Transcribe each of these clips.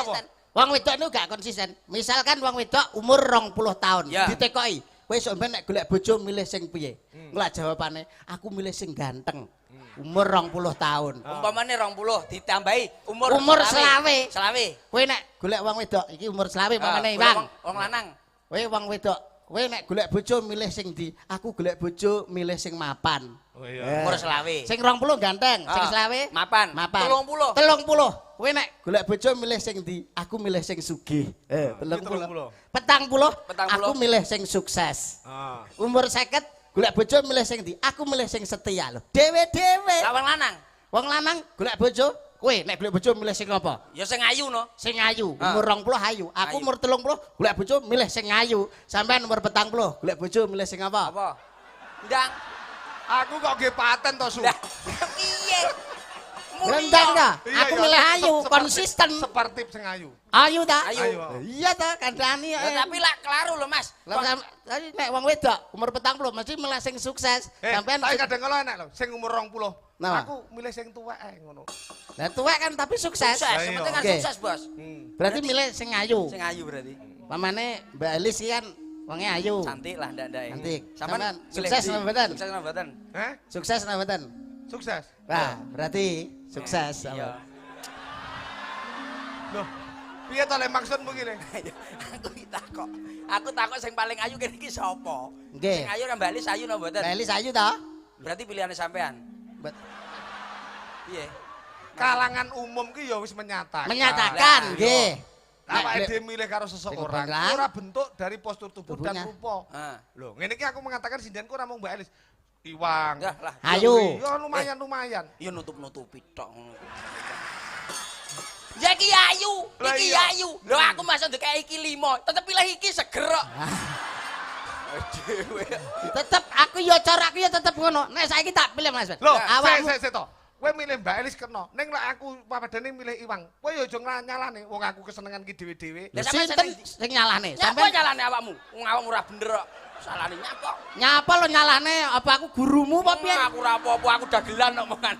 Konsisten. Wong wedok niku gak konsisten. Misalkan wong wedok umur 20 tahun, ditekoki, "Kowe sok ben nek golek bojo milih sing piye?" Ngelak jawabane, "Aku milih sing ganteng." Umur 20 tahun. Umpamane 20 ditambahi umur Umur selawe. Selawe. Kowe nek golek wong wedok iki umur 25 pamane, Ah, Bang. Wong lanang. Kowe wong wedok, kowe nek golek bojo milih sing ndi? Aku golek bojo milih sing mapan. Oh iya. Umur 25. Sing 20 ganteng, sing 25 mapan. Mapan. 30. 30. Kowe nek golek bojo milih sing ndi? Aku milih sing sugih. 30. 30. 40, 40. aku milih sing sukses. Umur 50 golek bojo milih sing ndi? Aku milih sing setia lho. Dewe-dewe. Lah wong lanang. Wong lanang golek bojo, kowe nek golek bojo milih sing apa? Ya sing ayu no. Sing ayu. Ah. Umur 20 ayu. Aku Ayu. umur 30 golek bojo milih sing ayu. Sampean umur 40 golek bojo milih sing apa? Apa? Ndang. Aku kok nggih paten to, Su. Lah piye? Rendang ta? Iya, Aku iya. milih ayu, konsisten. Separtip sing ayu. Ayu ta? Ayu. Ayu. Iya ta, kandhani. Ya, tapi lak kelaru lho, Mas. Lah tadi nek wong wedok umur 40 mesti milih sing sukses. Sampean Sampean tapi kadang kala enak lho, sing umur 20. Napa? Aku milih sing tuwek ae ngono. Lah tuwek kan tapi sukses. Sukses, Lah, yang iya. penting kan Oke. sukses, Bos. Berarti milih sing ayu. Sing ayu berarti. Pamane Mbak Elis iki kan wonge ayu. Cantik lah ndak-ndake. Cantik. Sampean Sampean milih sukses ndi? napa mboten? Sukses napa mboten? Heh? Sukses napa mboten? Sukses. Nah, berarti sukses. Iya. Loh, piye to le maksudmu ki le? Aku iki takok. Aku takok sing paling ayu kene iki sapa? Nggih. Sing ayu kan Mbak Lis ayu napa mboten? Mbak Elis ayu ta? Berarti pilihane sampean. Piye? Kalangan umum ki ya wis menyatakan. Menyatakan Lah, nggih. Awake Nek- dhewe milih karo seseorang Sing ora bentuk dari postur tubuh dan Tubuhnya. rupa. Heeh. Loh, ngene iki aku mengatakan sindenku ora mung Mbak Elis. Iwang. Ya lah. Ayu. Ya lumayan lumayan. Ya nutup-nutupi tok ngono. Ya iki ayu, Lah iki iya. ayu. Lho aku masuk ndekek iki 5, tetep pilih iki seger kok. Dhewe. Tetep aku ya cara aku ya tetep ngono. Nek saiki tak pilih, Mas. Loh, awakmu sik sik sik to. Kowe milih Mbak Elis kena. Ning lek aku papadane milih Iwang, kowe ya aja nyalane wong aku kesenengan ki dhewe-dhewe. Lah, sampean sinten seneng- sing nyalahne? Nyapa Sampean nyalane awakmu? Wong awakmu ora bener kok. Salahne nyapa? Nyapa lo nyalahne? Apa aku gurumu apa piye? Aku ora apa-apa, aku dagelan kok omongan.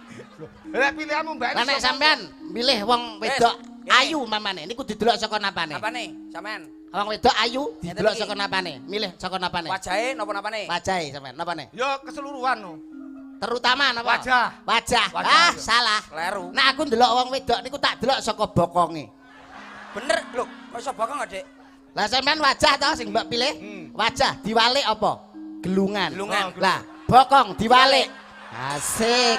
Lah pilihanmu Mbak Elis. Lah nek sapa? sampean milih wong wedok Wes, ngene. ayu mamane niku didelok saka napane? Apane? Sampean? Wong wedok ayu didelok Ngeten iki. saka napane? Milih saka napane? Wajahe napa-napane? Wajahe sampean napane? Ya keseluruhan no. Terutama napa? Wajah. Wajah. Wajah, Ah, iya. salah. Kleru. Nek aku ndelok wong wedok niku tak delok saka bokonge. Bener lho, kok iso bokong kok, Dik? Lah sampean wajah to sing mbok pilih? Wajah diwalik apa? Gelungan. Gelungan. Lah, bokong diwalik. Asik.